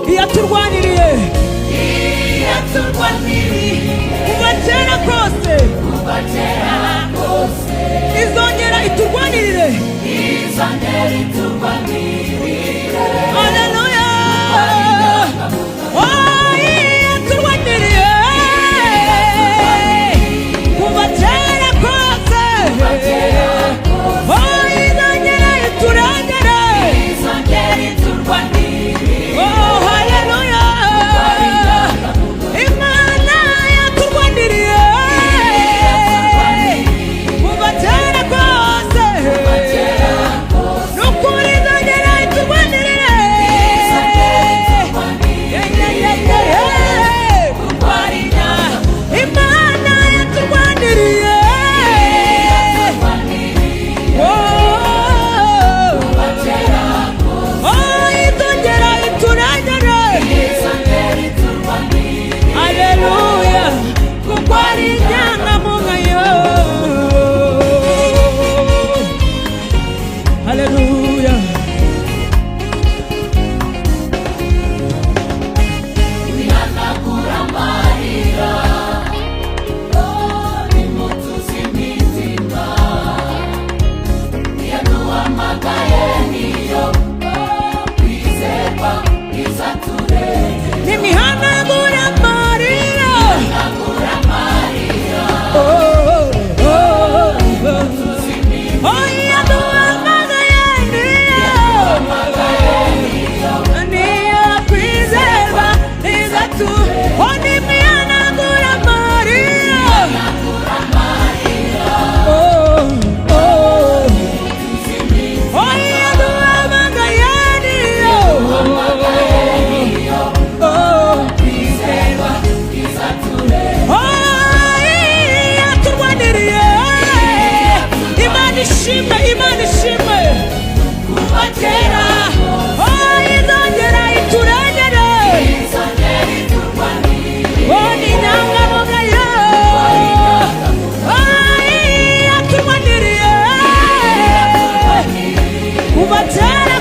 Iyaturwaniriye kuva kera kose, izongera iturwanirire. Haleluya! Oh, iyaturwaniriye kuva kera kose, oh, izongera iturengere. Oh, haleluya! Imana yaturwaniriye kuva kera kose, nukuri izongera iturwanirire. Yeah, yeah, yeah, yeah, yeah. Imana yaturwaniriye. Oh, oh, izongera iturengere. Haleluya, kuko ari inyangamugayo. Haleluya. Nimihanagura amarira. Oh, oh, oh. Oh, iyaduhamagaye niyo, niyo kwizerwa izatu. Oh, nimihanagura amarira. Oh, oh. Oh, iyaduhamagaye niyo. Oh. Oh, yaturwaniriye. Imana ishimwe, Imana ishimwe kuva kera. Oh, izongera iturengere. Oh, ni inyangamugayo. Oh, yaturwaniriye kuva kera.